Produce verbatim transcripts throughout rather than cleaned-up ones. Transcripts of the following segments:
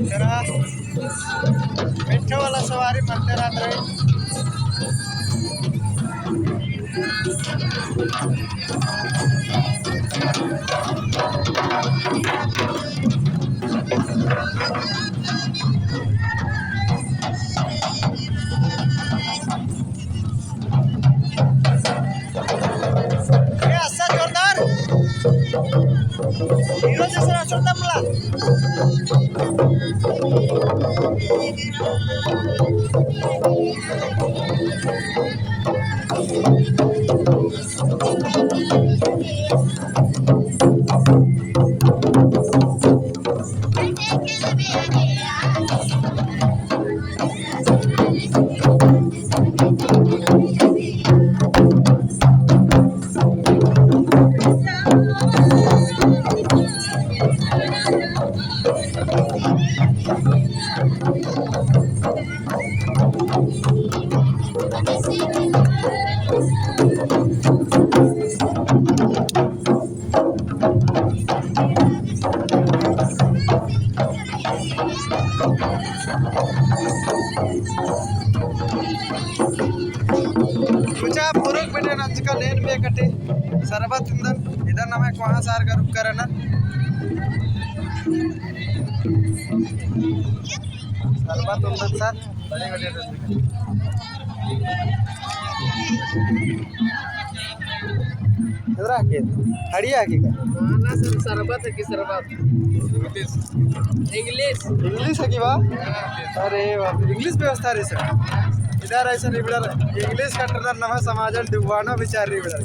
इधरा मिट्ठा वाला सवारी मन्ते रअदर। ए, अस्सा जोरदार। हीरो जैसा नाचो तमला। कुछ आप पुरुख बेटे नंजका नेन बे कटे सरबत उन्दन, इधर नम्है कोहाँ सार का रुक करना। सरबत उन्दन सर, बड़े बड़े नंजका। इधर आके, हड़िया आके का? ना सर, सरबत है कि सरबत? English। English है कि बा? अरे बाप रे, English व्यवस्था रई सर। इधर ऐसा इधर English का ट्रेनर नम्है समाजन डुबवाना विचार रई इधर।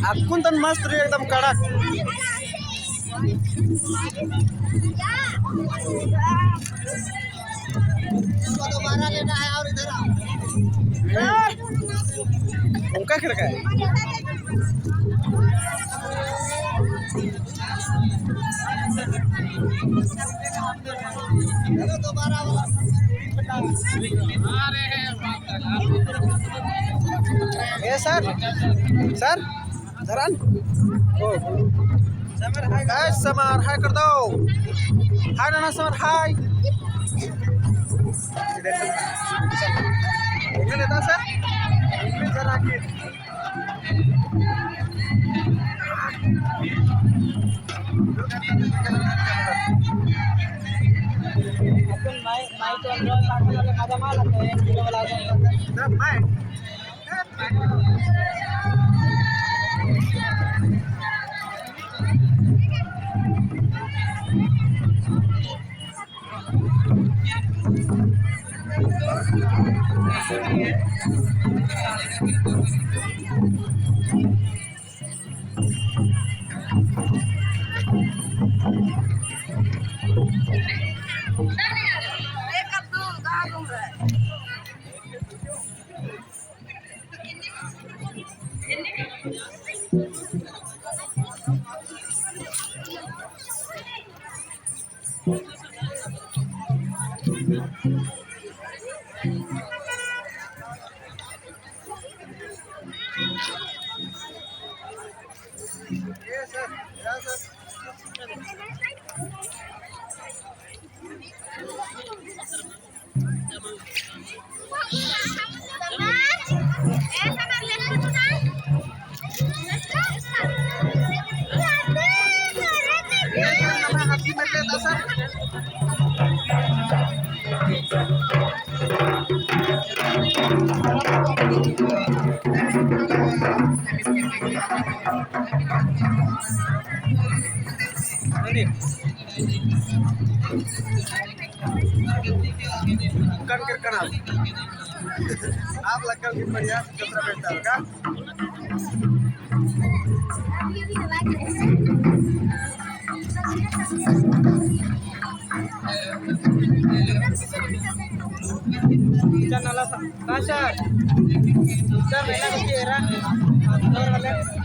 अक्कुन तन मस्त रई एकदम कड़क। इसको दोबारा लेना है और इधर आओ। उनका खिड़का है। ए सर, सर, धरन। ओ। समर, हाय। हाय, समर, हाय कर दो। हाय, नाना समर, हाय। इधर लेता सर। इधर आके। अपन माई, माई तो अंदर पागल वाला खाजा मार लगता है, किलो वाला। ना, माई। कन कर कना। आप लगल कि बढ़िया जतरा बेचता होगा। चल, नाला सा, ना सर। सर, मेला को तेरा, और वाले।